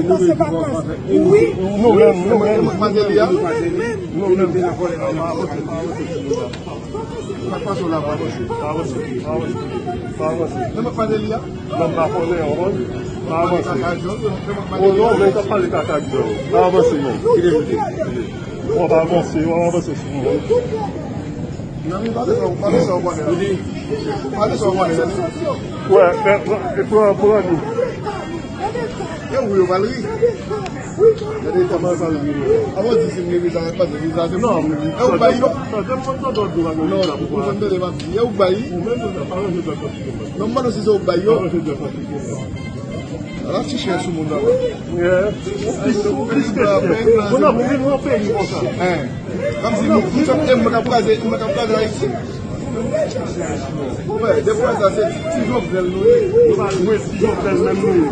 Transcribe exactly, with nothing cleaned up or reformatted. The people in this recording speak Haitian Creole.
Pase vakans. Wi. Nou menm, nou menm. Nou menm. Nou menm. Pa pase la, pa pase. Pa pase, pa pase. Pa pase. Nan pa konnen, w konprann? Pa avanse. O non, men sa pale kaka ak zòn. Pa avanse, non. Kite, kite. W ap avanse, w ap avanse sou moun. Nan, men pa de sa, pa de sa w konnen. Pa de sa w konnen. Wè, e, e, e, pran, pran li. E ou yo pral ri. Gade kòman sa l vini. Avan di si m gen viza, pa di viza, se non, e ou bay yo? Non, ou konn tande m ap di, e ou bay? Non, m mande si se ou bay yo. Ala ti chè sou moun nan. Ou plis, ou plis ke chè. Moun nan pou vin nan peyi konsa. Kòmsi nou, nou t ap, e mwen k ap kraze, mwen k ap kraze Ayiti. Wè, defwa sa se ti, ti Jovenel nou ye. Nou pa jwe ti Jovenel menm nou ye.